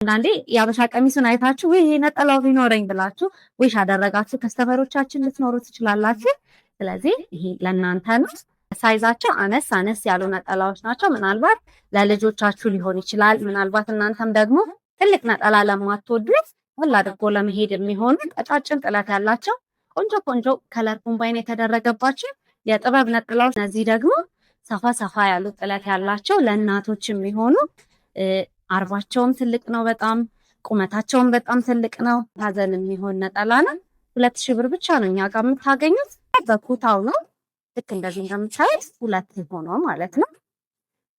አንዳንዴ የአበሻ ቀሚሱን አይታችሁ "ውይ፣ ይሄ ነጠላው ቢኖረኝ" ብላችሁ wish ያደረጋችሁ customer ኦቻችን ልትኖሩ ትችላላችሁ። ስለዚህ ይሄ ለእናንተ ነው። Size ኣቸው አነስ አነስ ያሉ ነጠላዎች ናቸው። ምናልባት ለልጆቻችሁ ሊሆን ይችላል። ምናልባት እናንተም ደግሞ ትልቅ ነጠላ ለማትወዱት ሁል አድርጎ ለመሄድ የሚሆኑ ቀጫጭን ጥለት ያላቸው ቆንጆ ቆንጆ color combine የተደረገባቸው የጥበብ ነጠላዎች። እነዚህ ደግሞ ሰፋ ሰፋ ያሉ ጥለት ያላቸው ለእናቶች የሚሆኑ፣ አርባቸውም ትልቅ ነው በጣም፣ ቁመታቸውም በጣም ትልቅ ነው። ሀዘን የሚሆን ነጠላ ነው። 2000 ብር ብቻ ነው እኛ ጋር የምታገኙት። በኩታው ነው፣ ልክ እንደዚህ እንደምታዩት ሁለት ሆኖ ማለት ነው።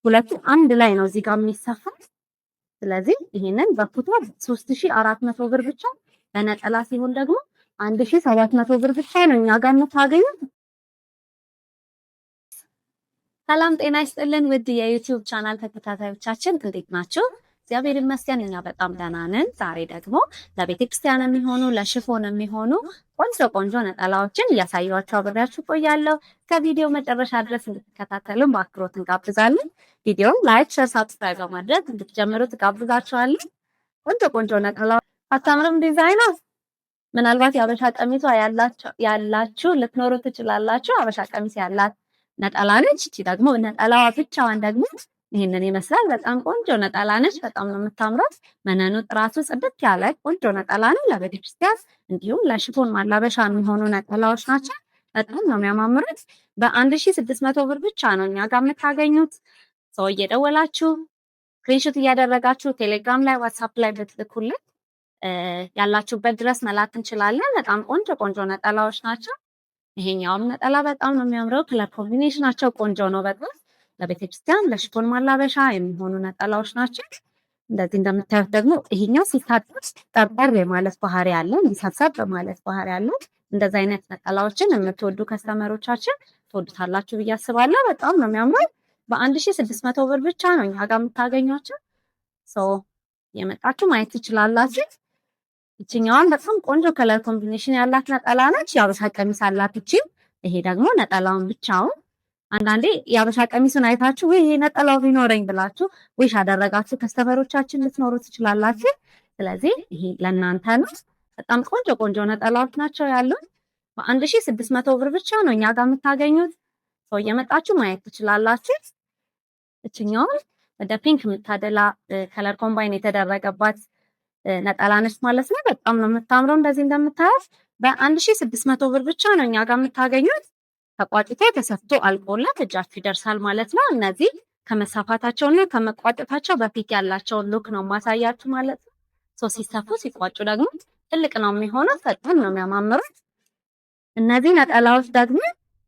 ሁለቱ አንድ ላይ ነው እዚህ ጋር የሚሰፋው። ስለዚህ ይሄንን በኩታ 3400 ብር ብቻ፣ በነጠላ ሲሆን ደግሞ 1700 ብር ብቻ ነው እኛ ጋር የምታገኙት። ሰላም ጤና ይስጥልን ውድ የ YouTube channel ተከታታዮቻችን፣ እንዴት ናችሁ? እግዚአብሔር ይመስገን እኛ በጣም ደህና ነን። ዛሬ ደግሞ ለቤተ ክርስቲያን የሚሆኑ፣ ለ chiffon የሚሆኑ ቆንጆ ቆንጆ ነጠላዎችን እያሳየኋችሁ አብሬያችሁ ቆያለሁ። ከቪዲዮ መጨረሻ ድረስ እንድትከታተሉን በአክብሮት እንጋብዛለን። ቪዲዮውን like፣ share፣ subscribe በማድረግ እንድትጀምሩ ትጋብዛችኋለን። ቆንጆ ቆንጆ ነጠላ፣ አታምርም ዲዛይኗ? ምናልባት የአበሻ ቀሚሷ ያላችሁ ልትኖሩ ትችላላችሁ። አበሻ ቀሚስ ያላት ነጠላ ነች። እቺ ደግሞ ነጠላዋ ብቻዋን ደግሞ ይህንን ይመስላል። በጣም ቆንጆ ነጠላ ነች። በጣም ነው የምታምረው። መነኑ ጥራቱ ጽድት ያለ ቆንጆ ነጠላ ነው። ለቤተክርስቲያን እንዲሁም ለ chiffon ማላበሻ የሚሆኑ ነጠላዎች ናቸው። በጣም ነው የሚያማምሩት። በ1600 ብር ብቻ ነው እኛ ጋር የምታገኙት። So እየደወላችሁ፣ screenshot እያደረጋችሁ ቴሌግራም ላይ፣ WhatsApp ላይ ብትልኩልን ያላችሁበት ድረስ መላክ እንችላለን። በጣም ቆንጆ ቆንጆ ነጠላዎች ናቸው። ይሄኛውም ነጠላ በጣም ነው የሚያምረው። Color combination ኣቸው ቆንጆ ነው በጣም። ለቤተክርስቲያን ለ chiffon ማላበሻ የሚሆኑ ነጠላዎች ናቸው። እንደዚህ እንደምታዩት ደግሞ ይሄኛው ሲታጠፍ ጠርጠር የማለት ባህሪ አለው፣ እንዲሰብሰብ በማለት ባህሪ አለው። እንደዚህ አይነት ነጠላዎችን የምትወዱ customer ኦቻችን ትወዱታላችሁ ብዬ አስባለሁ። በጣም ነው የሚያምረው። በ1600 ብር ብቻ ነው እኛ ጋር የምታገኟቸው። So እየመጣችሁ ማየት ትችላላችሁ። ይችኛዋን በጣም ቆንጆ color combination ያላት ነጠላ ነች። የአበሻ ቀሚስ አላት ይቺም። ይሄ ደግሞ ነጠላውን ብቻውን። አንዳንዴ የአበሻ ቀሚሱን አይታችሁ "ውይ፣ ይሄ ነጠላው ቢኖረኝ" ብላችሁ wish ያደረጋችሁ customer ኦቻችን ልትኖሩ ትችላላችሁ። ስለዚህ ይሄ ለእናንተ ነው። በጣም ቆንጆ ቆንጆ ነጠላዎች ናቸው ያሉት። በ1600 ብር ብቻ ነው እኛ ጋር የምታገኙት። So እየመጣችሁ ማየት ትችላላችሁ። እችኛውን ወደ pink የምታደላ color combine የተደረገባት ነጠላ ነች ማለት ነው። በጣም ነው የምታምረው። እንደዚህ እንደምታያት በ1600 ብር ብቻ ነው እኛ ጋር የምታገኙት። ተቋጭቶ ተሰፍቶ አልቆለት እጃችሁ ይደርሳል ማለት ነው። እነዚህ ከመሰፋታቸውና ከመቋጨታቸው በፊት ያላቸውን look ነው ማሳያችሁ ማለት ነው። So ሲሰፉ ሲቋጩ ደግሞ ትልቅ ነው የሚሆነው። በጣም ነው የሚያማምሩት። እነዚህ ነጠላዎች ደግሞ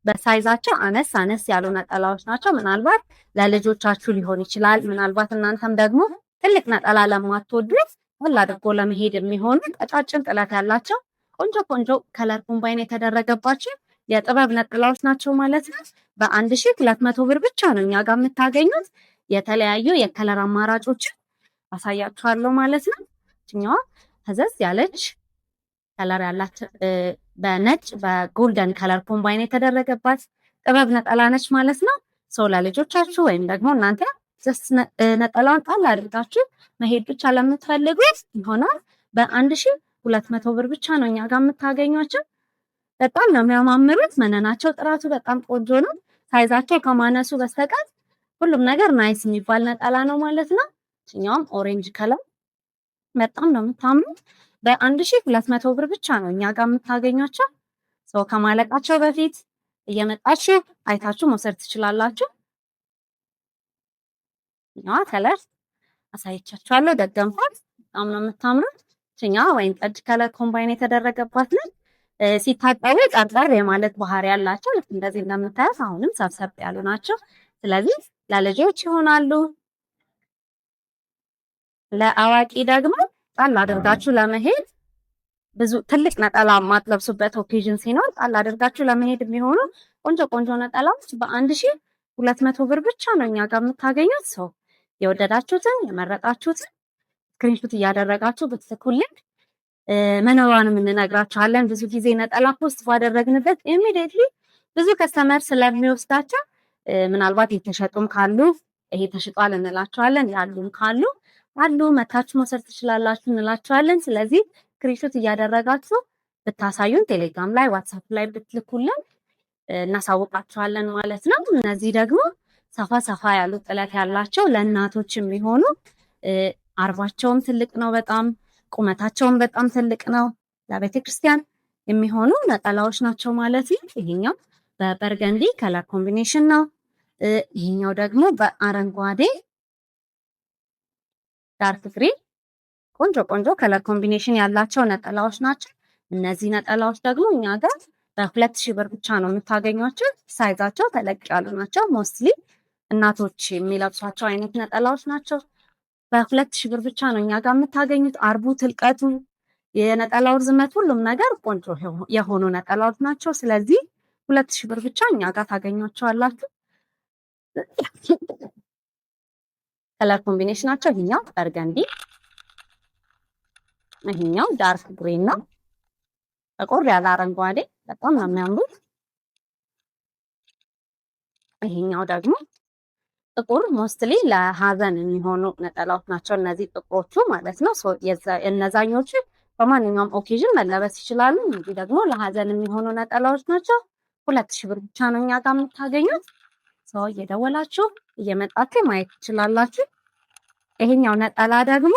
በ size ኣቸው አነስ አነስ ያሉ ነጠላዎች ናቸው። ምናልባት ለልጆቻችሁ ሊሆን ይችላል። ምናልባት እናንተም ደግሞ ትልቅ ነጠላ ለማትወዱት ሁል አድርጎ ለመሄድ የሚሆኑ ቀጫጭን ጥለት ያላቸው ቆንጆ ቆንጆ color combine የተደረገባቸው የጥበብ ነጠላዎች ናቸው ማለት ነው። በ1200 ብር ብቻ ነው እኛ ጋር የምታገኙት። የተለያዩ የ color አማራጮችን አሳያችኋለሁ ማለት ነው። ይችኛዋ ፈዘዝ ያለች color ያላት በነጭ በ golden color combine የተደረገባት ጥበብ ነጠላ ነች ማለት ነው። So ለልጆቻችሁ ወይም ደግሞ እናንተ just ነጠላውን ጣል አድርጋችሁ መሄድ ብቻ ለምትፈልጉት ይሆናል። በ1200 ብር ብቻ ነው እኛ ጋር የምታገኟቸው። በጣም ነው የሚያማምሩት። መነናቸው ጥራቱ በጣም ቆንጆ ነው። Size ኣቸው ከማነሱ በስተቀር ሁሉም ነገር nice የሚባል ነጠላ ነው ማለት ነው። ይችኛውም orange color በጣም ነው የምታምሩት። በ1200 ብር ብቻ ነው እኛ ጋር የምታገኟቸው። So ከማለቃቸው በፊት እየመጣችሁ አይታችሁ መውሰድ ትችላላችሁ። ይችኛዋ color አሳይቻችኋለሁ፣ ደገምኳት። በጣም ነው የምታምሩት። ይችኛዋ ወይን ጠጅ color combine የተደረገባት ነች። ሲታጠቡ ጠርጠር የማለት ባህሪ ያላቸው፣ ልክ እንደዚህ እንደምታዩት አሁንም ሰብሰብ ያሉ ናቸው። ስለዚህ ለልጆች ይሆናሉ። ለአዋቂ ደግሞ ጣል አድርጋችሁ ለመሄድ፣ ብዙ ትልቅ ነጠላ የማትለብሱበት occasion ሲኖር ጣል አድርጋችሁ ለመሄድ የሚሆኑ ቆንጆ ቆንጆ ነጠላዎች በ1200 ብር ብቻ ነው እኛ ጋር የምታገኙት። So የወደዳችሁትን የመረጣችሁትን screenshot እያደረጋችሁ ብትልኩልን መኖሯንም እንነግራችኋለን። ብዙ ጊዜ ነጠላ post ባደረግንበት immediately ብዙ customer ስለሚወስዳቸው ምናልባት የተሸጡም ካሉ ይሄ ተሽጧል እንላቸዋለን። ያሉም ካሉ አሉ፣ መታችሁ መውሰድ ትችላላችሁ እንላችኋለን። ስለዚህ screenshot እያደረጋችሁ ብታሳዩን ቴሌግራም ላይ ዋትሳፕ ላይ ብትልኩልን እናሳውቃችኋለን ማለት ነው። እነዚህ ደግሞ ሰፋ ሰፋ ያሉ ጥለት ያላቸው ለእናቶች የሚሆኑ አርባቸውም ትልቅ ነው በጣም ቁመታቸውም በጣም ትልቅ ነው። ለቤተ ክርስቲያን የሚሆኑ ነጠላዎች ናቸው ማለት ነው። ይሄኛው በ burgundy color combination ነው። ይሄኛው ደግሞ በአረንጓዴ dark green ቆንጆ ቆንጆ color combination ያላቸው ነጠላዎች ናቸው። እነዚህ ነጠላዎች ደግሞ እኛ ጋር በ2000 ብር ብቻ ነው የምታገኟቸው። Size ኣቸው ተለቅ ያሉ ናቸው። Mostly እናቶች የሚለብሷቸው አይነት ነጠላዎች ናቸው። በ2000 ብር ብቻ ነው እኛ ጋር የምታገኙት። አርቡ፣ ትልቀቱ፣ የነጠላው ርዝመት፣ ሁሉም ነገር ቆንጆ የሆኑ ነጠላዎች ናቸው። ስለዚህ 2000 ብር ብቻ እኛ ጋር ታገኟቸዋላችሁ። Color combination ኣቸው ይሄኛው burgundy፣ ይሄኛው dark green ነው። ጠቆር ያለ አረንጓዴ በጣም ነው የሚያምሩት። ይሄኛው ደግሞ ጥቁር mostly ለሀዘን የሚሆኑ ነጠላዎች ናቸው እነዚህ ጥቁሮቹ ማለት ነው። እነዛኞቹ በማንኛውም occasion መለበስ ይችላሉ። እነዚህ ደግሞ ለሀዘን የሚሆኑ ነጠላዎች ናቸው። 2000 ብር ብቻ ነው እኛ ጋር የምታገኙት። So እየደወላችሁ እየመጣችሁ ማየት ትችላላችሁ። ይሄኛው ነጠላ ደግሞ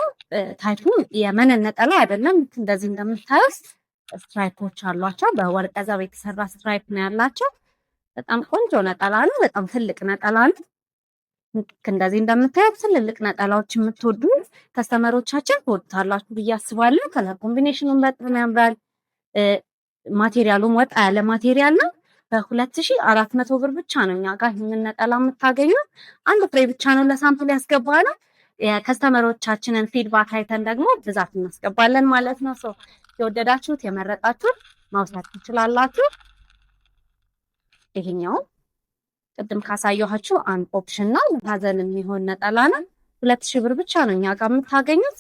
type ኡ የመነን ነጠላ አይደለም። ልክ እንደዚህ እንደምታዩት stripe ኦች አሏቸው። በወርቀ ዘብ የተሰራ stripe ነው ያላቸው። በጣም ቆንጆ ነጠላ ነው። በጣም ትልቅ ነጠላ ነው። ልክ እንደዚህ እንደምታዩት ትልልቅ ነጠላዎች የምትወዱ customer ኦቻችን ትወዱታላችሁ ብዬ አስባለሁ። Color combination ኑን በጣም ያምራል። Material ኡም ወጣ ያለ material ነው። በ2400 ብር ብቻ ነው እኛ ጋር ይህንን ነጠላ የምታገኙት። አንድ ፍሬ ብቻ ነው ለ sample ያስገባነው። የ customer ኦቻችንን feedback አይተን ደግሞ ብዛት እናስገባለን ማለት ነው። So የወደዳችሁት የመረጣችሁት መውሰድ ትችላላችሁ። ይሄኛው ቅድም ካሳየኋችሁ አንድ option ነው። ለሀዘን የሚሆን ነጠላ ነው። 2000 ብር ብቻ ነው እኛ ጋር የምታገኙት።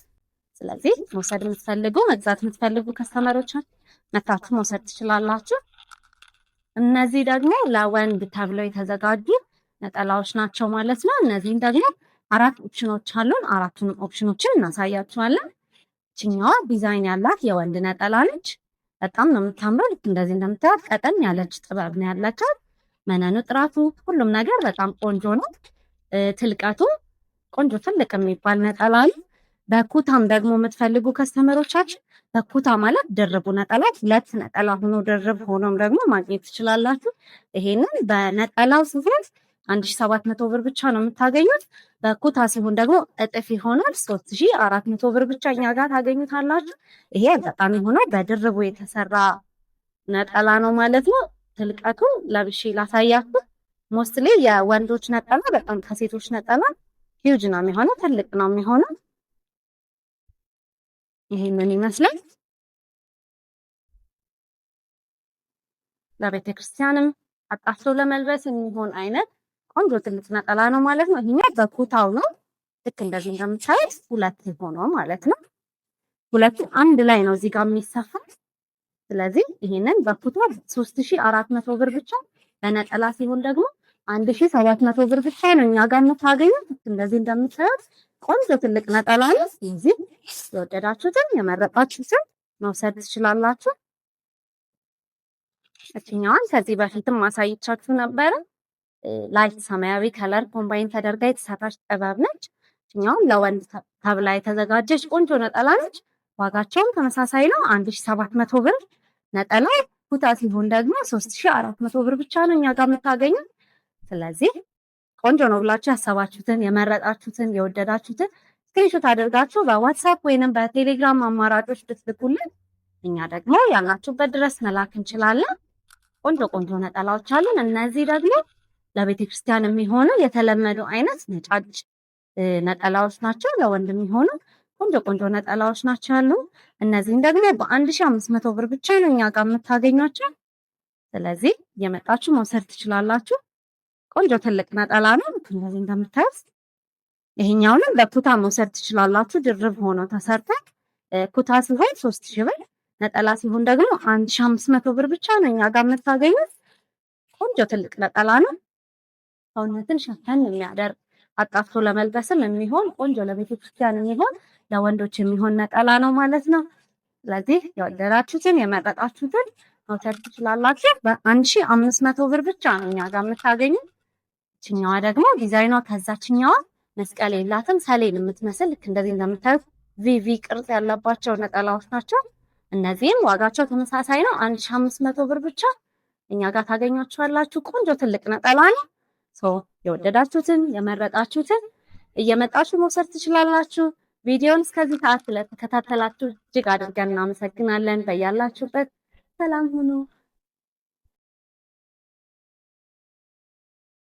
ስለዚህ መውሰድ የምትፈልጉ መግዛት የምትፈልጉ customer ኦቻችን መታችሁ መውሰድ ትችላላችሁ። እነዚህ ደግሞ ለወንድ ተብለው የተዘጋጁ ነጠላዎች ናቸው ማለት ነው። እነዚህም ደግሞ አራት ኦፕሽኖች አሉን። አራቱንም option ኦችን እናሳያችኋለን። ይችኛዋ ዲዛይን ያላት የወንድ ነጠላ ነች። በጣም ነው የምታምረው። ልክ እንደዚህ እንደምታያት ቀጠን ያለች ጥበብ ነው ያላቸው። መነኑ፣ ጥራቱ፣ ሁሉም ነገር በጣም ቆንጆ ነው። ትልቀቱ ቆንጆ ትልቅ የሚባል ነጠላ ነው። በኩታም ደግሞ የምትፈልጉ customer ኦቻችን በኩታ ማለት ድርቡ ነጠላ ሁለት ነጠላ ሆኖ ድርብ ሆኖም ደግሞ ማግኘት ትችላላችሁ። ይሄንን በነጠላው ሲሆን 1700 ብር ብቻ ነው የምታገኙት። በኩታ ሲሆን ደግሞ እጥፍ ይሆናል። 3400 ብር ብቻ እኛ ጋር ታገኙታላችሁ። ይሄ አጋጣሚ ሆኖ በድርቡ የተሰራ ነጠላ ነው ማለት ነው። ትልቀቱ ለብሼ ላሳያችሁ። Mostly የወንዶች ነጠላ በጣም ከሴቶች ነጠላ ሂውጅ ነው የሚሆነው፣ ትልቅ ነው የሚሆነው። ይሄንን ይመስላል። ለቤተ ክርስቲያንም አጣፍቶ ለመልበስ የሚሆን አይነት ቆንጆ ትልቅ ነጠላ ነው ማለት ነው። ይሄኛው በኩታው ነው። ልክ እንደዚህ እንደምታዩት ሁለት ሆኖ ማለት ነው። ሁለቱ አንድ ላይ ነው እዚህ ጋር የሚሰፋው። ስለዚህ ይሄንን በኩታ 3400 ብር ብቻ፣ በነጠላ ሲሆን ደግሞ 1700 ብር ብቻ ነው እኛ ጋር የምታገኙት። እንደዚህ እንደምታዩት ቆንጆ ትልቅ ነጠላ ነው። ስለዚህ የወደዳችሁትን የመረጣችሁትን መውሰድ ትችላላችሁ። እችኛዋን ከዚህ በፊትም ማሳይቻችሁ ነበረ። Light ሰማያዊ color combine ተደርጋ የተሰራች ጥበብ ነች። እችኛዋን ለወንድ ተብላ የተዘጋጀች ቆንጆ ነጠላ ነች። ዋጋቸውም ተመሳሳይ ነው፣ 1700 ብር ነጠላ። ኩታ ሲሆን ደግሞ 3400 ብር ብቻ ነው እኛ ጋር የምታገኙት። ስለዚህ ቆንጆ ነው ብላችሁ ያሰባችሁትን የመረጣችሁትን የወደዳችሁትን screenshot አድርጋችሁ በዋትሳፕ ወይንም በቴሌግራም አማራጮች ብትልኩልን እኛ ደግሞ ያላችሁበት ድረስ መላክ እንችላለን። ቆንጆ ቆንጆ ነጠላዎች አሉን። እነዚህ ደግሞ ለቤተ ክርስቲያን የሚሆኑ የተለመዱ አይነት ነጫጭ ነጠላዎች ናቸው። ለወንድ የሚሆኑ ቆንጆ ቆንጆ ነጠላዎች ናቸው ያሉ። እነዚህም ደግሞ በ1500 ብር ብቻ ነው እኛ ጋር የምታገኟቸው። ስለዚህ እየመጣችሁ መውሰድ ትችላላችሁ። ቆንጆ ትልቅ ነጠላ ነው። እንደዚህ እንደምታዩት ይሄኛውንም በኩታ መውሰድ ትችላላችሁ። ድርብ ሆኖ ተሰርተ ኩታ ሲሆን 3000 ብር፣ ነጠላ ሲሆን ደግሞ 1500 ብር ብቻ ነው እኛ ጋር የምታገኙት። ቆንጆ ትልቅ ነጠላ ነው። ሰውነትን ሸፈን የሚያደርግ አጣፍቶ ለመልበስም የሚሆን ቆንጆ ለቤተክርስቲያን የሚሆን ለወንዶች የሚሆን ነጠላ ነው ማለት ነው። ስለዚህ የወደዳችሁትን የመረጣችሁትን መውሰድ ትችላላችሁ። በ1500 ብር ብቻ ነው እኛ ጋር የምታገኙ። ይችኛዋ ደግሞ ዲዛይኗ ከዛችኛዋ መስቀል የላትም፣ ሰሌን የምትመስል ልክ እንደዚህ እንደምታዩት VV ቅርጽ ያለባቸው ነጠላዎች ናቸው። እነዚህም ዋጋቸው ተመሳሳይ ነው፣ 1500 ብር ብቻ እኛ ጋር ታገኟቸዋላችሁ። ቆንጆ ትልቅ ነጠላ ነው። የወደዳችሁትን የመረጣችሁትን እየመጣችሁ መውሰድ ትችላላችሁ። ቪዲዮን እስከዚህ ሰዓት ስለተከታተላችሁ እጅግ አድርገን እናመሰግናለን። በያላችሁበት ሰላም ሁኑ።